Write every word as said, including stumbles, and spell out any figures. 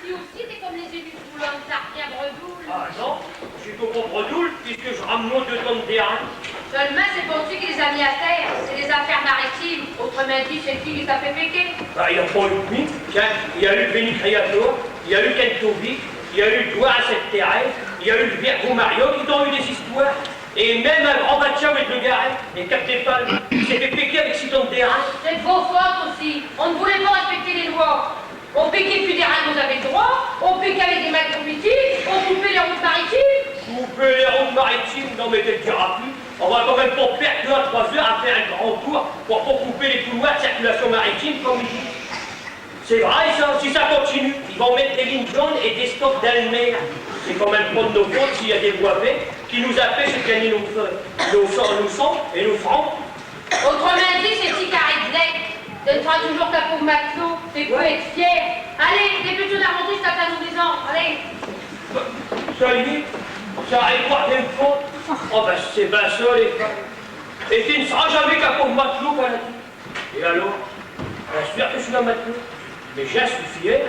Ti aussi, t'es comme les élus de Boulogne, t'as rien bredouille. Ah non, j'sus pas bredouille, puisque j'ramonte deux tonnes d'airain. Seulemint, ch'est pas ti qui les a mis à terre, ch'est les affaires maritimes. Autremint dit, ch'est ti qui t'a fait péquer. Bah, y a pas eu que mi, tiens, y a eu Benny Créator, y a eu Ken Tovic, y a eu toi, Seth Thérèse, y a eu l'vieux Mario qui t'ont eu des histoires. Et même un grand battiau avec le Garet, et Cap des Palmes, qui s'est fait péquer avec six tonnes d'airain. Ch'est de vo faute aussi. On n'voulot pas respecter les lois. On péquot pus d'airain qu'on n'avot l'droit, on péquot avec des malproprités, on coupot les routes maritimes. Couper les routes maritimes, non mais te l'diras pus. On va quand même pas perde deux à trois heures à faire un grand tour pour pas couper les couloirs de circulation maritime, comme i dit. Ch'est vrai, cha, si cha continue, i vont mette des lignes jaunes et des stops dins l'mer. Ch'est quand même pas de nos fautes s'il y a des mauvais qui nous empêchent de gagner nos, nos, nos sous et nos francs. Autremint dit, ch'est ti qui a r'dleck. Te n's'ras toudis qu'un pauv' matelot, te peux ête fier. Allez, dépêche-te d'armonter ch't'affaire d'maison, allez. Cha y est, cha arrive par quelle faute ? Oh ben, ch'est ben cha, les femmes. Et te n's'ras jamais qu'un pauv' matelot, voilà. Et alors ? Bien sûr que j'sus un matelot. Mais j'in sus fier.